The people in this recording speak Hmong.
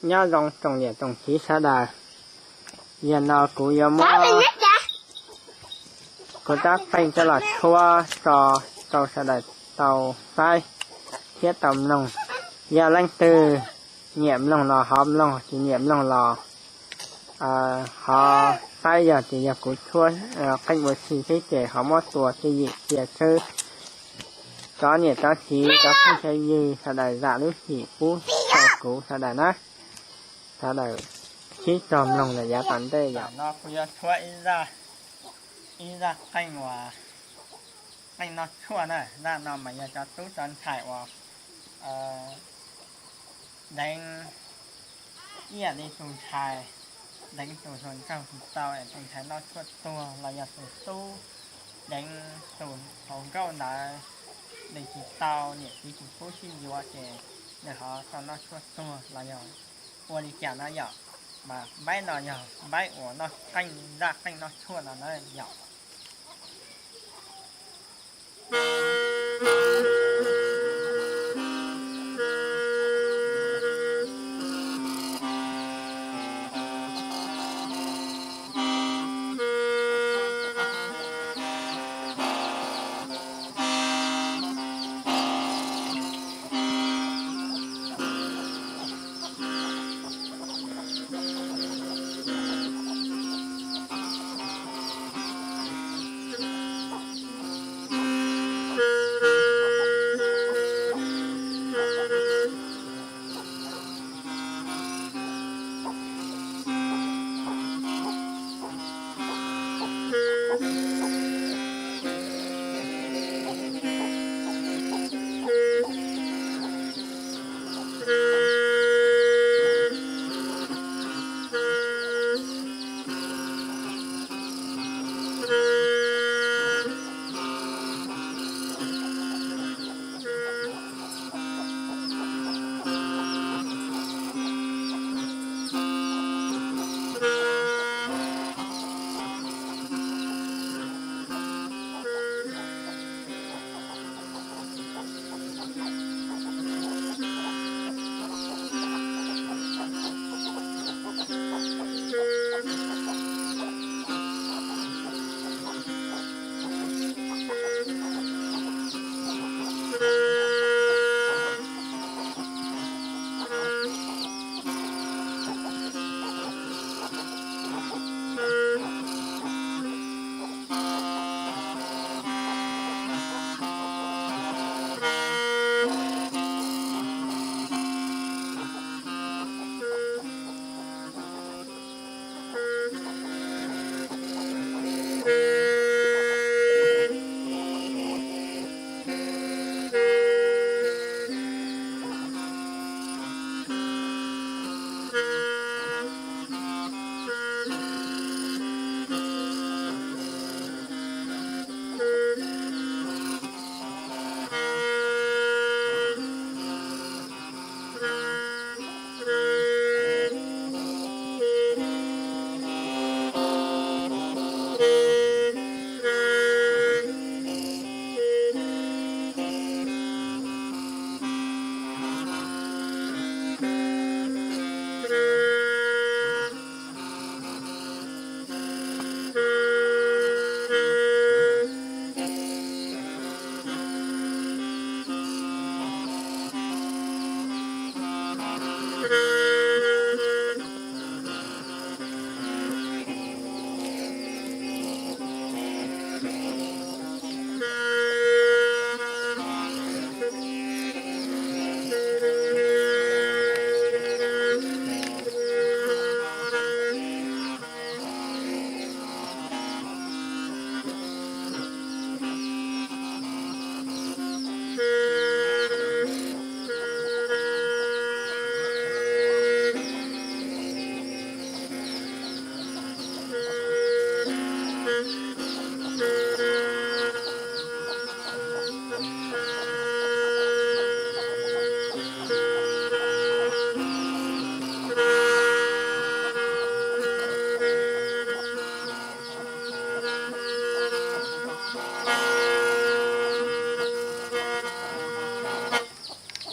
Nyob zoo tsoom niam tsoom txiv sawv daws, yog no kuv yuav muab kuv rab qeej coj los tshuab tso rau sawv daws tau saib thiab tau mloog. Yog leej twg nyiam mloog los ho mloog, tsis nyiam mloog los ho saib, yog tias yog kuv tshuab qeej ua si xwb ces ho muab tua tswv yim cia xwb. Cov niam cov txiv cov phooj cov ywg sawv daws zam lub him pub rau kuv sawv daws na. Sawv daws sib cog mloog lawm yav tom ntej yom. No kuv yuav tshuab ib zaj qeej uas qeej noj tshuaj na. Zaj no mas yog cov tub cov ntxhais uas deev ib yam li tus ntxhais deev tus hluas nraug tsis tau es tus ntxhais noj tshuaj tuag, los yog tus tub deev tus hluas nkauj ntawd nws tsis tau, niam txiv tsis pub sib yuav ces nws ho tau noj tshuaj tuag los yog ua li cas no yom. Mas npaib no yog npaib uas noj qeej, zaj qeej noj tshuaj no na yom.